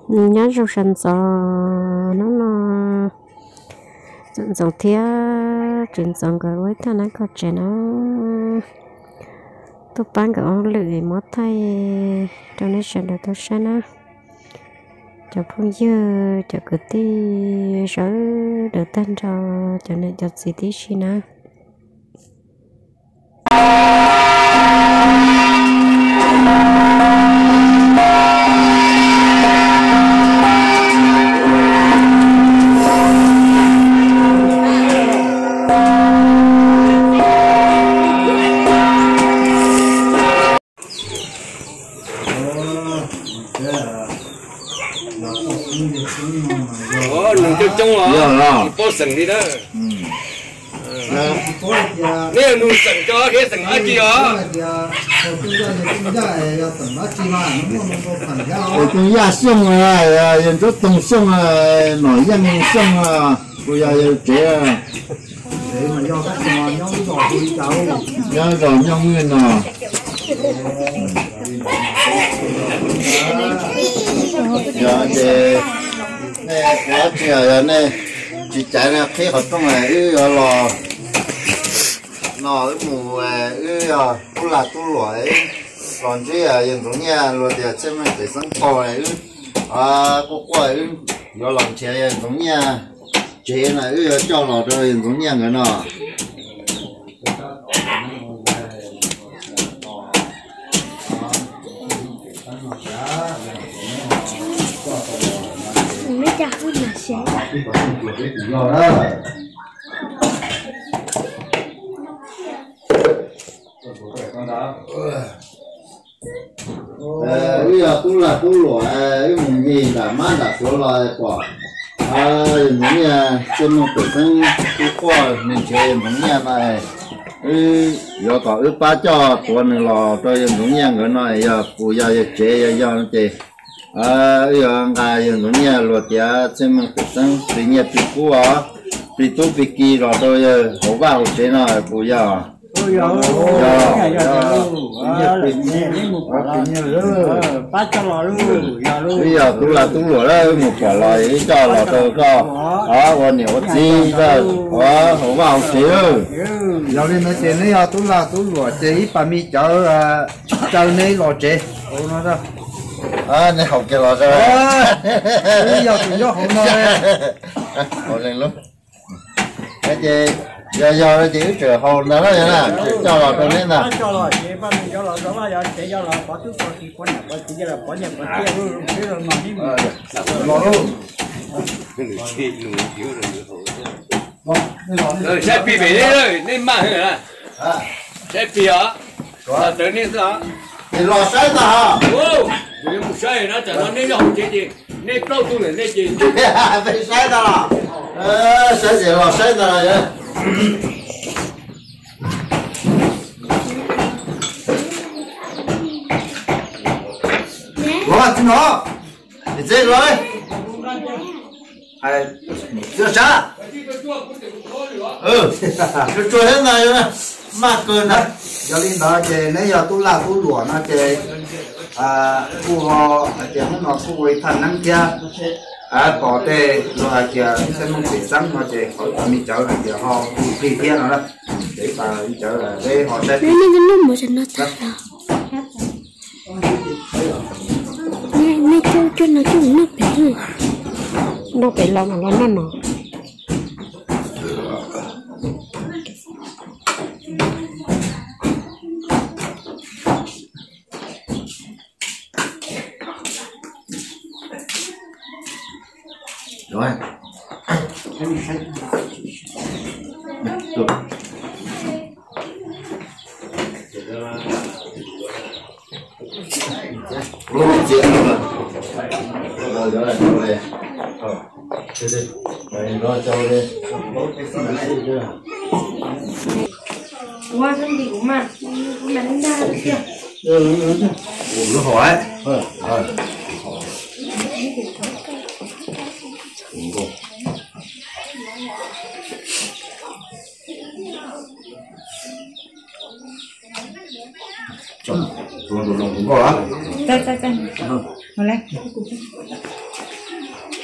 Nyob zoo sawv ntxov, hnub no Txawm Ntxoov thiab Tsis Ntxoov nkawd ua ib thaj neeb kho tsev na. Tuaj pab nkawd ua hauj lwm es muab thaij rau nej sawv daws tau saib na. Cov phooj ywg, cov kwv tij sawv daws tag nrho, cov niam cov txiv tib si na. Nws coob coob os, paub xeem li na. Nej nug xeem cov thiab xeem dab tsi os? Tus Yaj Xyooj, yawg Ntsuab Toog Xyooj, Nom Yeej Xyooj, kuj yog yawg tsev. Nyob zos Nyooj Mwj no. Yog ces nej ua dab tsi, yog nej tsis caiv no qhib qhov rooj, wb yuav los no, wb mus, wb yog tub lag tub luam, wb los ntsib yawg Ntxoov Nyiaj luag tias Txhiaj Meej Pem Xeeb tau, wb quaj quaj, wb yuav los nrhiav yawg Ntxoov Nyiaj tsev na, wb yuav coj los rau yawg Ntxoov Nyiaj nkawd no. Wb yog tub lag tub luam, wb mus ncig nram mab nram suav los pom yawg Ntxoov Nyiaj, Txhiaj Meej Pem Xeeb tub quaj, nws nrhiav yawg Ntxoov Nyiaj no, wb yuav kom wb pab coj tuav nws los rau yawg Ntxoov Nyiaj nkawd no, yog puas yog yawg tsev, yog yog no ces wb yuav nqa yawg Ntxoov Nyiaj luag tias Txhiaj Meej Pem Xeeb plig nyiaj plig kub os, plig tub plig ki los rau yawg hauv vaj hauv tsev no puas yog? Yog, yog, yog. Wb yog tub lag tub luam, wb mus pom los wb coj los rau koj ua niam ua txiv, ua hauv vaj hauv tsev. Yog li no ces neb yog tub lag tub luam ces ib pas me cawv caw neb los tsev. Neb haus kiag los, yog tus nyob hauv no. Ces yog yog ces wb tseem haus ntag na, yog na, tseem coj los rau neb ntag. Saib plig pem, nej maj heev, saib plig os. Tawv nej xwb os. Los saib ntag. Kuv yuav mus saib na, tsam no nej nyob hauv tsev ces nej plaub tug lawm nej ces peb saib ntag los. Saib ces los saib ntag los. Los tsis no, txiv los. Tsuag tsuag thiab ntag, maj kawg ntag. Yog li ntawd ces neb yog tub lag tub luam no ces kuj hais tias hnub no kuj ua ib thaj neeb thiab. Pom tej luag hais tias Txhiaj Meej Pem Xeeb no ces qhov me cawv hais tias ho plig thiab no na. Ces ib pas me cawv peb ho saib. Nej coj coj no coj noj pem, noj pem los no los noj no.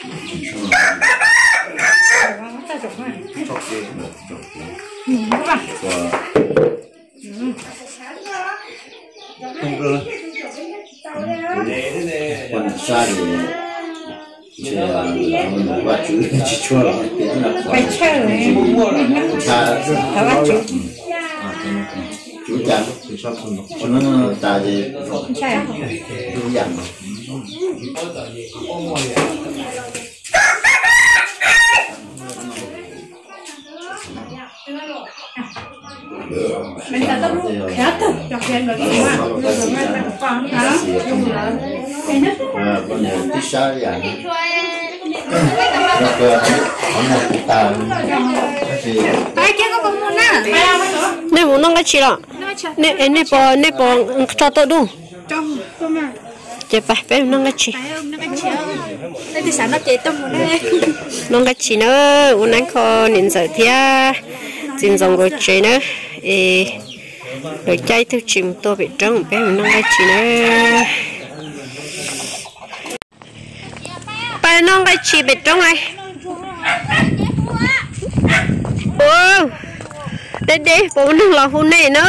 Pais tshawj, thov Vajtswv. Ntshai. Nej mus noj nqaij tshis los? Nej, nej puas, nej puas tso tuaj dub? Ces peb mus noj nqaij tshis. Noj nqaij tshis na, ua neeb kho niam ntxawm thiab txiv ntxoov nkawd tsev na. Es lawv caij ib tug tshis mus tua pem roob, peb mus noj nqaij tshis na. Pab noj nqaij tshis pem roob lawm. Ua, deb deb puas muaj neeg los hu nej na.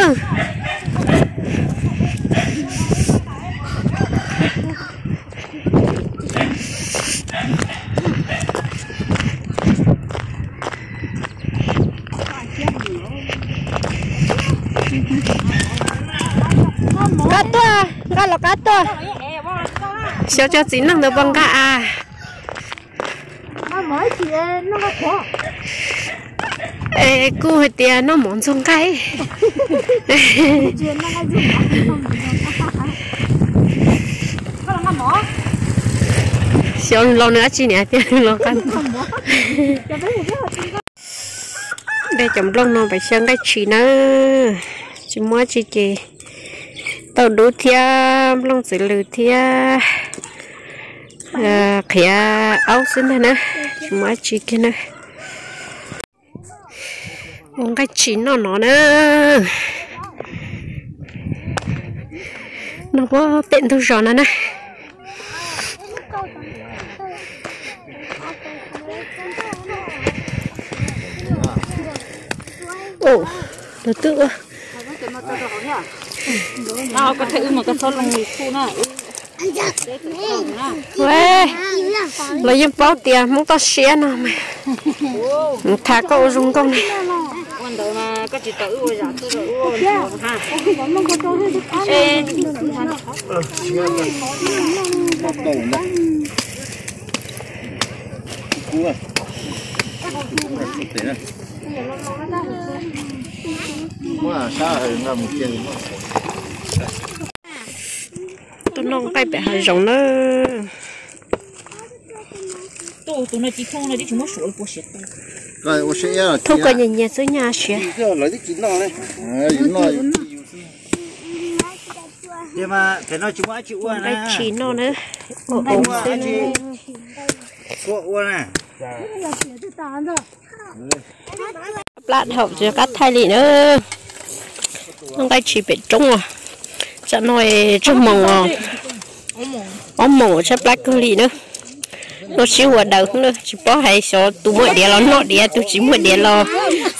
Qab tuaj, nqa los qab tuaj. Xyov cov txiv neej ntawd puas nqa a. Es kuj hais tias noj mov ntxuag nqaij. Xyov los nws dab tsi niam tias nws los nqa. Dej cov nplooj no pem xyaw nqaij tshis nawb. Tsis muaj dab tsi ces tauj dub thiab nplooj txwv lws thiab qhiav aub xwb ntag na. Tsis muaj dab tsi kiag na. Ua nqaij tshis noj no na. Noj puag pem ntug zos no na. Tus twb ua. Los yeej paub tias Hmoob toj siab no mas. Mus tham koj ua zoo nkauj ne. Tuaj noj nqaij pem hav zoov na. Thauj koj nyias nyias xwb nyaj siav. Nqaij tshis noj na. Plab dhau tsis qab thaij li na. Noj nqaij tshis pem roob os. Tsam no tsawg moos os. Ob moos tshaib plab kawg li na. Noj sib hua daws na, tsis paub hais xyov tus muaj diav los noj diav, tus tsis muaj diav los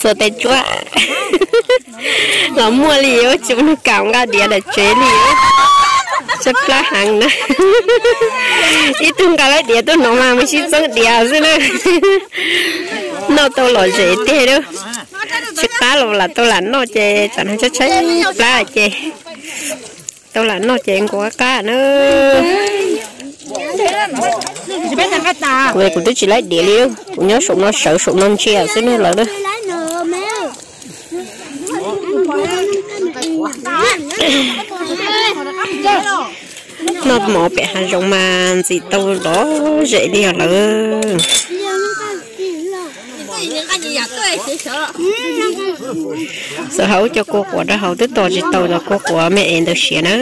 xuas tes tsuab. Los muaj li, tsis muaj neeg kam nqa diav lawm tsev li. Tshaib plab heev na. Ib tug nqa lawv diav tuaj no mas mus sib txeeb diav xwb na. Noj tau lom zem tiag lawm. Tsis qab los lam tau lam noj ces tsam no tshaib tshaib plab ces tau lam noj ces nkaus qab qab na. Kuv, kuv twb tsis laib diav li, kuv nyob saum no sawv saum no ntsia xwb na lawv. Noj mov pem hav zoov mas ntxim tau lom zem li os lawv. Xav hau cov kua quav rau hauv twb tos tsis tau cov kua quav me es ntawd siav na.